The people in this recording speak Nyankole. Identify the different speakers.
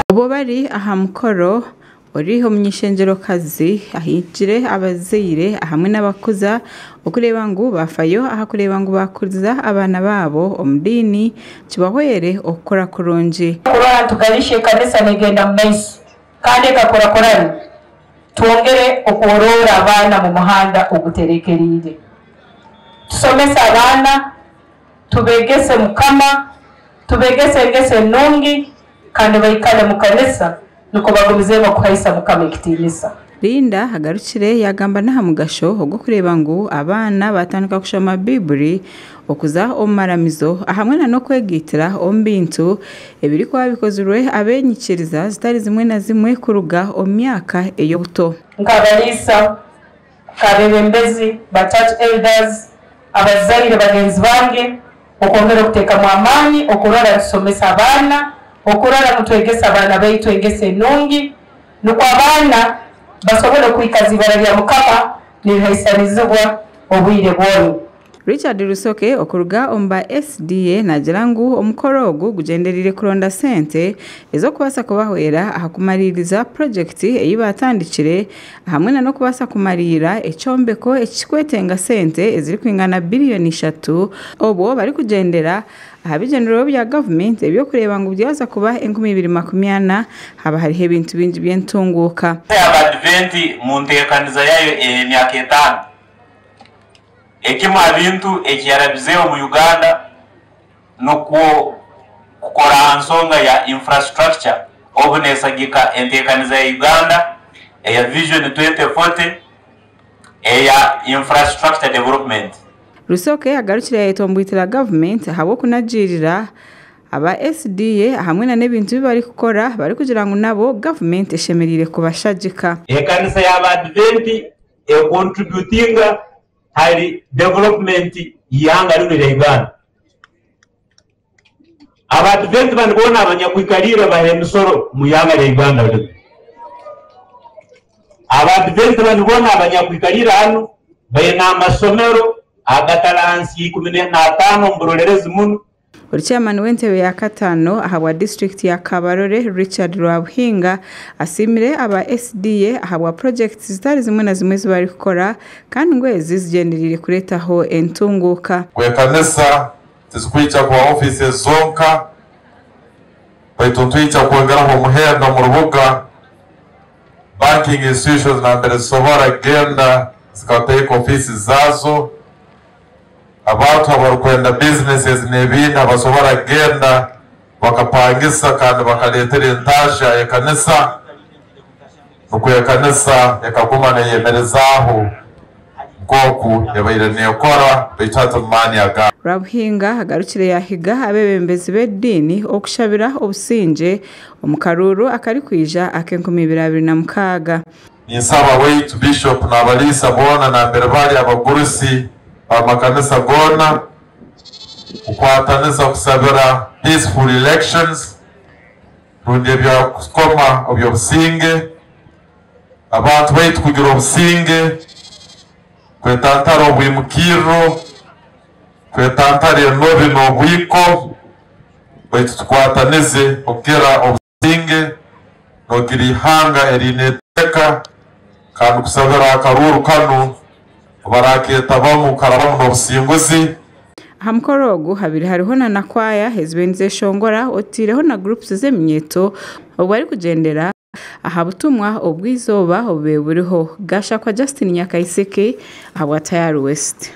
Speaker 1: Obwo bari aha mukoro, ori omuny'eishengyerokazi ahigire abazaire hamwe n'abakuza okureeba ngu baafayo aha kureeba ngu baakuza abaana baabo omu diini kibahwere okukura kurungi.
Speaker 2: Kurora nitugarisha ekanisa negenda mu maiso kandi ekakurakurana, twongere okworora abaana mu muhanda oguterekereire. Tusomese abaana, tubegese Mukama, tubegese engeso enungi kandi baikale mu kanisa nukwo bagumizeemu okuhaisa Mukama ekitiinisa.
Speaker 1: Linda agarukire yaagamba n'aha mugasho ogw'okureeba ngu abaana baatandika kushoma Baiburi, okuza omu maramizo hamwe n'okwegaitira omu bintu ebirikuba bikozirwe ab'enyikiriza zitari zimwe na zimwe kuruga omu myaka ey'obuto.
Speaker 2: Nk'abariisa, nk'abeebembezi ba church elders, abazaire bagenzi bange, okwongera okuteekamu amaani okurora nitusomesa abaana, okurora ngu twegesa abaana baitu engeso enungi, nukwo abaana basobole kwikaza ibara lya Mukama nirihaisanizibwa obwire bwona.
Speaker 1: Richard Rusoke okuruga omu ba SDA naagira ngu omukoro ogu gugyendereire kuronda sente ez'okubaasa kubahwera aha kumariiriza purogyekiti ei baatandikire hamwe n'okubaasa kumariira ekyombeko ekirikwetenga sente ezirikwingana biriyoni ishatu obwo barikugyendera aha bigyendererwa bya gavumenti eby'okureeba ngu byaza kuba 2040 haba hariho ebintu bingi by'entunguuka.
Speaker 3: Abadiventi mu nteekaniza yaayo ey'emyaka etaano, ekimwe aha bintu eki yarabizeho omu Uganda nukwo kukora aha nsonga ya infrastructure obu neesagika enteekaniza ya Uganda eya Vision 2040 eya infrastructure development.
Speaker 1: Rusoke agarukire yayetomboitera gavumenti ahabw'okunagiirira aba SDA hamwe n'ebintu ebi barikukora barikugira ngu nabo gavumenti eshemereire kubashagika.
Speaker 3: Ekanisa y'Abadiventi ekontributinga hali development y'ihanga rinu erya Uganda. Abadiventi banu boona abanyakwikaliire baha emisoro omu ihanga rya Uganda rinu. Abadiventi banu boona abanyakwikaliire hanu baine amasomero agatali ahansi ya 15 omu burolerezi munu.
Speaker 1: Ori chairman w'entebe ya kataano ahabwa disiturikiti ya Kabarole, Richard Rwabuhinga asiimire aba SDA ahabwa purogyekiti zitari zimwe na zimwe ezi barikukora kandi ngu ezi zigyendereire kureetaho entunguuka.
Speaker 4: Ngu ekanisa tizikwija kuba ofiisi zonka, baitu ntwija kwongeraho omuhendo mu rubuga, banking institutions nambere zisobora kugenda zikateeka ofiisi zaazo, abantu abarukwenda businesses n'ebindi abasobora kugenda bakapangisa kandi bakaleetera entaasha ekanisa, nukwo ekanisa ekaguma neyemerezaaho nk'oku ebaire neekora, baitu hati mu maani aga.
Speaker 1: Rwabuhinga agarukire yahiga abeebembezi b'ediini okushabira obusingye omu karuuru akarikwija ak'e2026.
Speaker 4: Ninsaba waitu bishop n'abaliisa boona nambere bali, abagurusi b'amakanisa goona, kukwatanisa kusabira peaceful elections rundi ebyakukoma eby'obusinge, abantu baitu kugira obusinge, kwetantara obwimukirro, kwetantara enobi n'obwiko, baitu tukwatanize okugira obusinge n'ogira ihanga eriine eteeka, kandi kusabira akaruuru kanu baraketabamu karabamu n'obusinguzi.
Speaker 1: Aha mukoro ogu habire hariho na nakwaya ezibaire nizeshongora, otaireho na groups z'eminyeeto obwo barikugyendera aha butumwa obw'eizooba obubaire buriho. Gashakwa Justin Nyakaisiki ahabwa Tayari West.